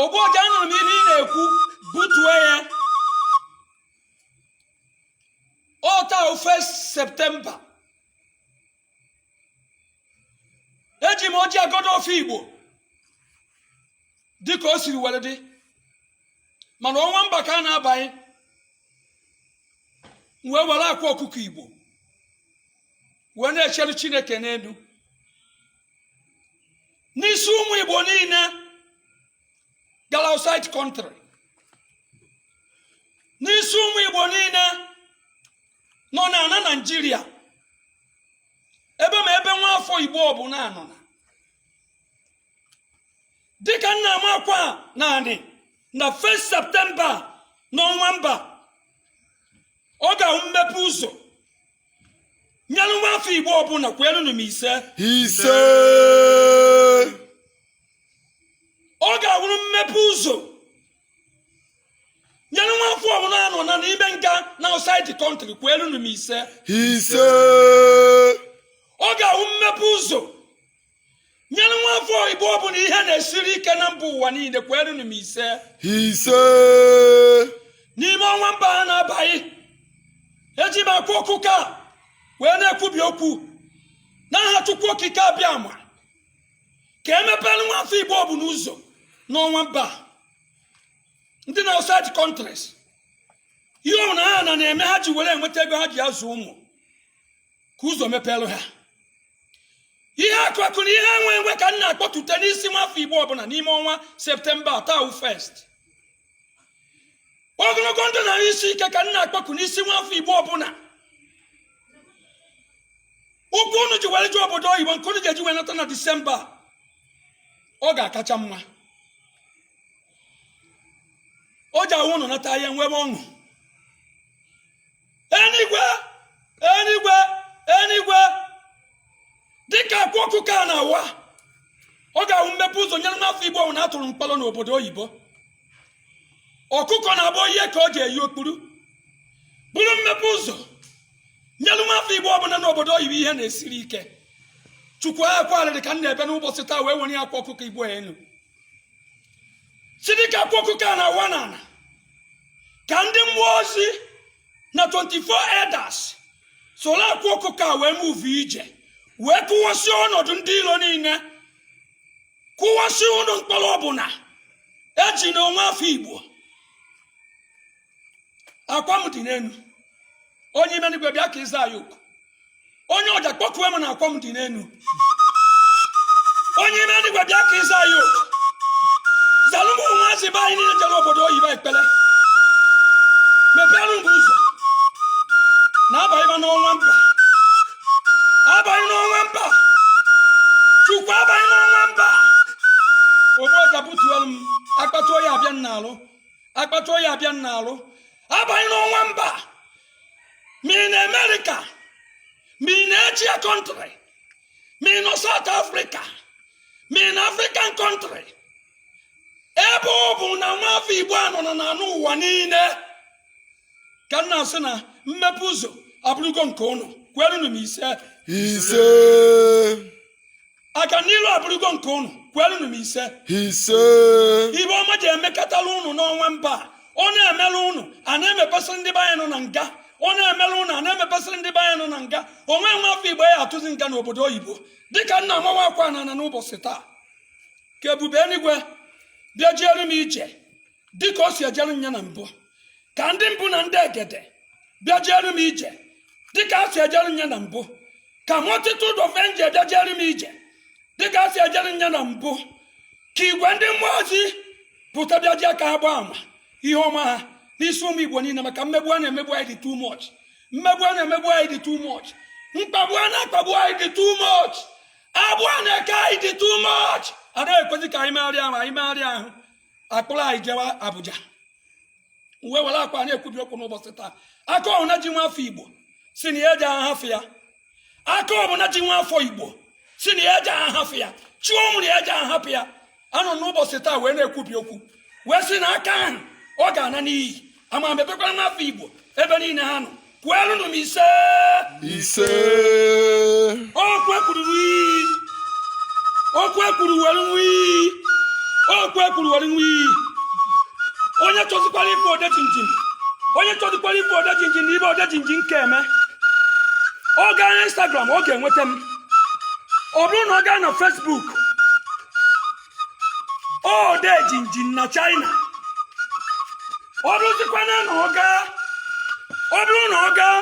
Ogbuọja, anụrụ m ihe ị na-ekwu, butuo ya. Ọ taa 1 September, eji m ọjị agọdo ọfọ Igbo dịka o siri were dị, mana ọnwa mba ka a na-abanye, wee were akwa ọkụkọ Igbo wee na-echere Chineke n'elu n'isi ụmụ Igbo niile gara outside country, n'isi ụmụ Igbo niile nọ n'ana Naijiria, ebe ma ebe nwa afọ Igbo ọbụla nọ na dịka nna m akwa naanị na 1 September n'ọnwa mba, ọ ga-ahụ mmepe ụzọ nyere nwa afọ Igbo ọbụla. Kweelụnụ m ise. Ise. Ọ ga-awụrụ mmepe ụzọ nyere nwa afọ ọbụla nọ na n'ime nga na outside the country. Kweelụnụ m ise. Ise. Ọ ga-awụ mmepe ụzọ nyere nwa afọ Igbo ọbụla ihe na-esiri ike na mba ụwa niile. Kweelụnụ m ise. Ise. N'ime ọnwa mba a na-abaghị, eji m akwa ọkụkọ a wee na-ekwubi okwu n'aha Chukwu Okike Abịama ka emepere nwa afọ Igbo ọbụla ụzọ n'ọnwa mba. Ndị na outside countries, ihe ọbụla ha na na-eme ha ji were enweta ego ha ji azụ ụmụ, ka ụzọ mepere ha. Ihe akụ akụ na ihe enwe enwe ka m na-akpọtute n'isi nwafọ Igbo ọbụla n'ime ọnwa September taa 1. Ogologo ndụ na isi ike ka m na-akpọku n'isi nwafọ Igbo ọbụla. Ụkwụ unu ji were je obodo oyibo, nke unu ga-eji wee nata na Disemba, ọ ga-akacha mma. O ji awụ unu nata ya nwebe ọṅụ. Enigwe, enigwe, enigwe, dịka akwa ọkụkọ a na-awa, ọ ga-awụ mmepe ụzọ nyere nwafọ Igbo na atụrụ mkpọrọ n'obodo oyibo. Ọkụkọ na-abụ ihe ka o ji eyi okpuru bụrụ mmepe ụzọ nyere nwafọ Igbo ọbụla n'obodo oyibo ihe na-esiri ike. Chukwu, akwa arịrị ka m na-ebe n'ụbọchị taa wee were akwa ọkụkọ Igbo enu si dịka akwa ọkụkọ a na-awa n'ala, ka ndị mmụọ ozi na 24 elders soro akwa ọkụkọ a wee move ije, wee kụwasị ọnọdụ ndị iro niile, kụwasị ụlọ mkpọrọ ọbụla eji na onwe afọ Igbo. Akwa m dị n'elu. Onye ime n'igwe, bịa ka ịza ya oku. Onye ọja, kpọkuo m na akwa m dị n'elu. Onye ime n'igwe, bịa ka ịza ya oku. Zalụ m ụmụazị be anyị niile jere obodo oyibo ekpere. Mepere m ụzọ na abaghịba n'ọnwa mba, abaghị n'ọnwa mba. Chukwu, abaghị n'ọnwa mba. Ogbuọja, butuelu m akpata oyi abịa m n'alụ, akpata oyi abịa m n'alụ. Abaghị n'ọnwa mba, ma ị na Amerịka, ma ị na Asia country, ma ị nọ South Africa, ma ị na African country, ebe ọ bụ na nwa afọ Igbo a nọ na n'anụ ụwa niile, ka m na-asị na mmepe ụzọ abụrụgo nke ụnụ. Kwerunu m ise. Ise. Aganilu abụrụgo nke ụnụ. Kwerunu m ise. Ise. Ibe ọma ji emekọtala ụnụ n'ọnwa mba, ọ na-emere ụnụ, a na-emepesịrị ndị be anyị nọ na nga. Ọ na-emere ụnụ, a na-emepesịrị ndị be anyị nọ na nga. Onwe nwa afọ Igbo ya atụzi nga n'obodo oyibo. Dịka nna amawa akwa na ana n'ụbọchị taa, ka ebube eluigwe bịa jeere m ije dịka o si ejere m ya na mbụ, ka ndị mbụ na ndị egede bịa jeere m ije dịka a si ejere m ya na mbụ, ka multitude of angel bịa jeere m ije dịka a si ejere m ya na mbụ, ka igwe ndị mmụọ ozi pụta bịa ji aka ha gbaa ama ihe ọma ha n'isi ụmụ Igbo niile, maka mmegbu a na-emegbu anyị dị too much, mmegbu a na-emegbu anyị dị too much, mkpagbu a na-akpagbu anyị dị too much, agbụ a na-eke anyị dị too much. Anaghị ekwezi ka anyị megharịa ahụ, anyị megharịa ahụ, akpụrụ anyị jewa Abuja. Wee were akwa na-ekwubi okwu n'ụbọchị taa, aka ọbụla ji nwa afọ Igbo si na ya eji ahafụ ya, aka ọbụla ji nwa afọ Igbo si na ya eji ahafụ ya, chụọ ụmụ na ya eji ahapụ ya, anọ n'ụbọchị taa wee na-ekwubi okwu wee sị na aka ahụ ọ ga-ana n'iyi. Ama m ebekwara nwa afọ Igbo ebe niile ha nọ. Kwuelụnụ m ise. Ise. Okwu ekwuru wii, okwu ekwuru were wii, okwu. kwuru were nwe iyi. Onye chọzikwara ife ode jinjin, onye chọzikwara ife ode jinjin na ibe ode jinjin nke eme, ọ gaa na Instagram, ọ ga-enweta m. Ọ bụrụ na ọ gaa na Facebook, ode jinjin na China. Ọ bụrụzikwana na ọ gaa, ọ bụrụ na ọ gaa